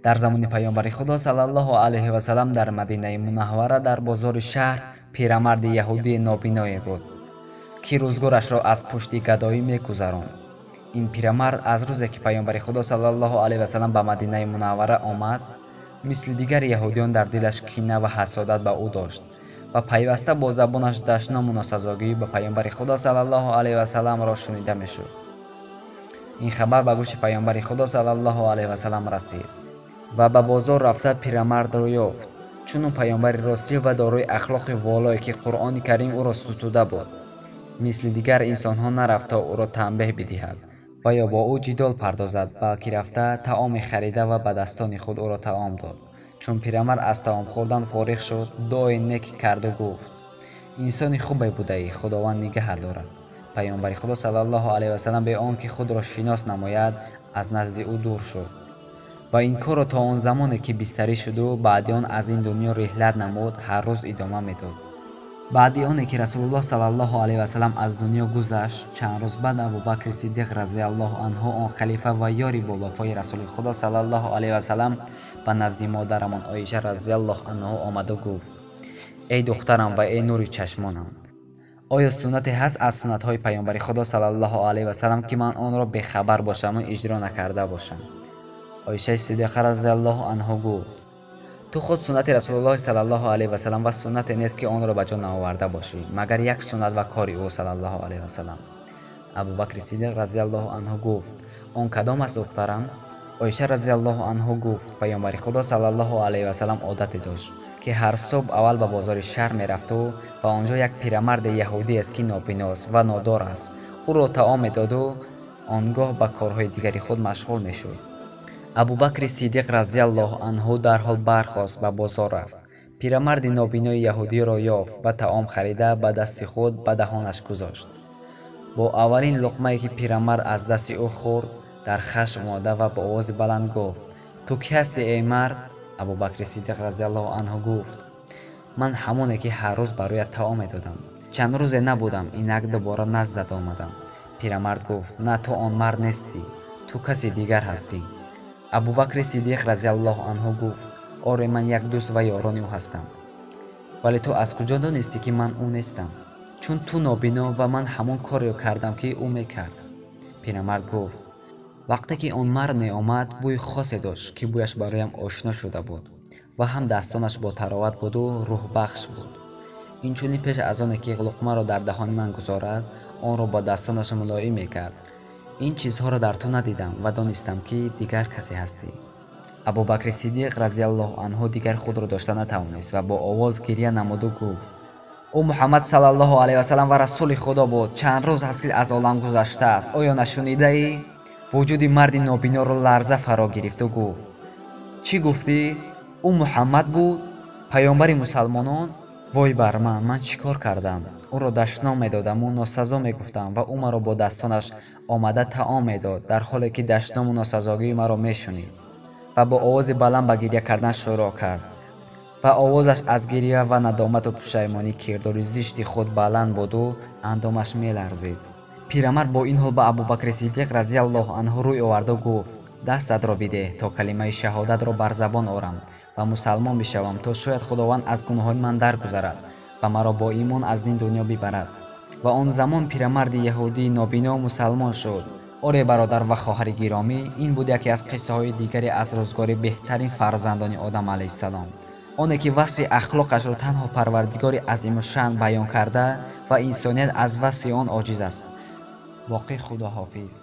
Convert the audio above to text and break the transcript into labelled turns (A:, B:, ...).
A: Дар замони паёмбари Худо саллаллоҳу алайҳи васаллам дар Мадинаи Мунаввара дар бозори шаҳр пирамарди яҳудии нобиное буд, ки рӯзгорашро аз пушти гадоӣ мегузаронд. Ин пирамард аз рӯзе, ки паёмбари Худо саллаллоҳу алайҳи васаллам ба Мадинаи Мунаввара омад, мисли дигари яҳудиён дар дилаш кина ва ҳасодат ба ӯ дошт ва пайваста бо забонаш дашному носазогӯӣ ба паёмбари Худо саллаллоҳу алайҳи васалламро шунида мешуд. Ин хабар ба гӯши паёмбари Худо саллаллоҳу алайҳи васаллам расид ва ба бозор рафта пирамардро ёфт. Чун ӯ паёмбари ростӣ ва дорои ахлоқи волое, ки Қуръони Карим ӯро сутуда буд, мисли дигар инсонҳо нарафт, то ӯро танбеҳ бидиҳад ва ё бо ӯ ҷидол пардозад, балки рафта таоме харида ва ба дастони худ ӯро таом дод. Чун пирамард аз таом хӯрдан фориғ шуд, дуои нек карду гуфт: «Инсони хубе будаӣ, Худованд нигаҳат дорад». Паёмбари Худо саллаллоҳу алайҳи васаллам бе он ки худро шинос намояд, аз назди ӯ дур шуд ва ин корро то он замоне, ки бистарӣ шуду баъди он аз ин дунё риҳлат намуд, ҳар рӯз идома медод. Баъди оне ки Расулуллоҳ саллаллоҳу алайҳи васаллам аз дунё гузашт, чанд рӯз баъд Абубакри Сиддиқ разиаллоҳу анҳу, он халифа ва ёри бовафои Расули Худо саллаллоҳу алайҳи васаллам, ба назди модарамон Оиша разиаллоҳу анҳу омаду гуфт: «Эй духтарам ва эй нури чашмонам, оё суннате ҳаст аз суннатҳои паёмбари Худо саллаллоҳу алайҳи васаллам, ки ман онро бехабар бошаму иҷро накарда бошам?» Оишаи Сиддиқа разиаллоҳу анҳу гуфт: «Ту худ суннати Расулуллоҳи саллаллоҳу алайҳи васаллам ва суннате нест, ки онро ба ҷо наоварда бошӣ, магар як суннат ва кори ӯ саллаллоҳу алайҳи васаллам». Абубакри Сиддиқ разиаллоҳу анҳу гуфт: «Он кадом аст, духтарам?» Оиша разиаллоҳу анҳу гуфт: «Паёмбари Худо саллаллоҳу алайҳи васаллам одате дошт, ки ҳар субҳ аввал ба бозори шаҳр мерафту ба он ҷо як пирамарди яҳудиест, ки нобиност ва нодор аст, ӯро таом медоду он гоҳ ба корҳои дигари худ машғул мешуд». Абубакри Сиддиқ разиаллоҳу анҳу дарҳол бархост, ба бозор рафт, пирамарди нобинои яҳудиро ёфт ва таом харида, ба дасти худ ба даҳонаш гузошт. Бо аввалин луқмае, ки пирамард аз дасти ӯ хӯрд, дар хашм омада ва бо овози баланд гуфт: «Ту кӣ ҳастӣ, эй мард?» Абубакри Сиддиқ разиаллоҳу анҳу гуфт: «Ман ҳамоне, ки ҳар рӯз бароят таом медодам. Чанд рӯзе набудам, инак дубора наздат омадам». Пирамард гуфт: «На, ту он мард нестӣ, ту каси дигар ҳастӣ». Абубакри Сиддиқ разиаллоҳу анҳу гуфт: «Оре, ман як дӯст ва ёрони ӯ ҳастам, вале ту аз куҷо донистӣ, ки ман ӯ нестам, чун ту нобино ва ман ҳамон кореро кардам, ки ӯ мекард?» Пирамард гуфт: «Вақте ки он мард меомад, бӯи хосе дошт, ки бӯяш бароям ошно шуда буд, ва ҳам дастонаш бо тароват буду рӯҳбахш буд. Инчунин пеш аз оне ки луқмаро дар даҳони ман гузорад, онро бо дастонаш мулоим мекард. Ин чизҳоро дар ту надидам ва донистам, ки дигар касе ҳастӣ». Абубакри Сиддиқ разиаллоҳу анҳу дигар худро дошта натавонист ва бо овоз гирья намуду гуфт: «Ӯ Муҳаммад саллаллоҳу алайҳи васаллам ва расули Худо буд. Чанд рӯз аст, ки аз олам гузаштааст. Оё нашунидаӣ?» Вуҷуди марди нобиноро ларза фаро гирифту гуфт: «Чӣ гуфтӣ? Ӯ Муҳаммад буд, паёмбари мусалмонон? Вой бар ман, ман чӣ кор кардам? Ӯро дашном медодаму носазо мегуфтам ва ӯ маро бо дастонаш омада таом медод, дар ҳоле ки дашному носазогии маро мешунид». Ва бо овози баланд ба гирья кардан шурӯъ кард ва овозаш аз гирья ва надомату пушаймонии кирдори зишти худ баланд буду андомаш меларзид. Пирамард бо ин ҳол ба Абубакри Сиддиқ разиаллоҳу анҳу рӯй оварду гуфт: «Дастатро бидеҳ, то калимаи шаҳодатро бар забон орам ва мусалмон бишавам, то шояд Худованд аз гуноҳони ман даргузарад ва маро бо имон аз ин дунё бибарад». Ва он замон пирамарди яҳудии нобино мусалмон шуд. Оре, бародар ва хоҳари гиромӣ, ин буд яке аз қиссаҳои дигаре аз рӯзгори беҳтарин фарзандони Одам алайҳиссалом, оне ки васфи ахлоқашро танҳо Парвардигори азимушшаън баён карда ва инсоният аз васфи он оҷиз аст. Боқӣ худоҳофиз.